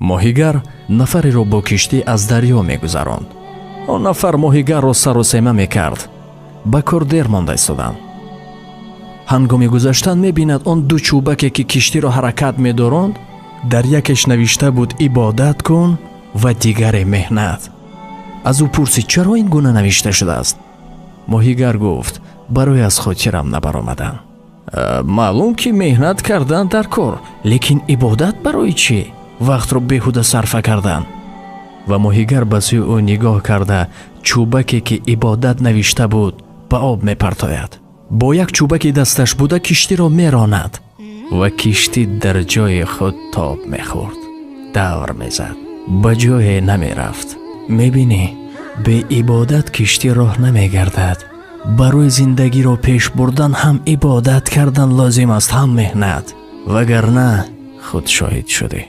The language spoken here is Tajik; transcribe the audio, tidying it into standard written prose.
Моҳигар нафареро бо киштӣ аз дарё мегузаронд. Он нафар моҳигарро саросема мекард. Ба кор дер монда истодам. Ҳангоми гузаштан мебинад, он ду чӯбаке, ки киштиро ҳаракат медоронд, дар якеш навишта буд «Ибодат кун» ва дигаре «Меҳнат». Аз ӯ пурсид, чаро ин гуна навишта шудааст. Моҳигар гуфт: «Барои аз хотирам набаромадан». Маълум, ки меҳнат кардан дар кор, лекин ибодат барои чӣ? Вақтро беҳуда сарфа кардан. Ва моҳигар ба сӯи ӯ нигоҳ карда, чӯбаке, ки «Ибодат» навишта буд, ба об мепартояд. Бо як чӯбаки дасташ буда киштиро меронад ва киштӣ дар ҷои худ тоб мехӯрд, давр мезад, ба ҷое намерафт. Мебинӣ, беибодат киштӣ роҳ намегардад. Барои зиндагиро пеш бурдан ҳам ибодат кардан лозим аст, ҳам меҳнат, вагарна худ шоҳид шудӣ.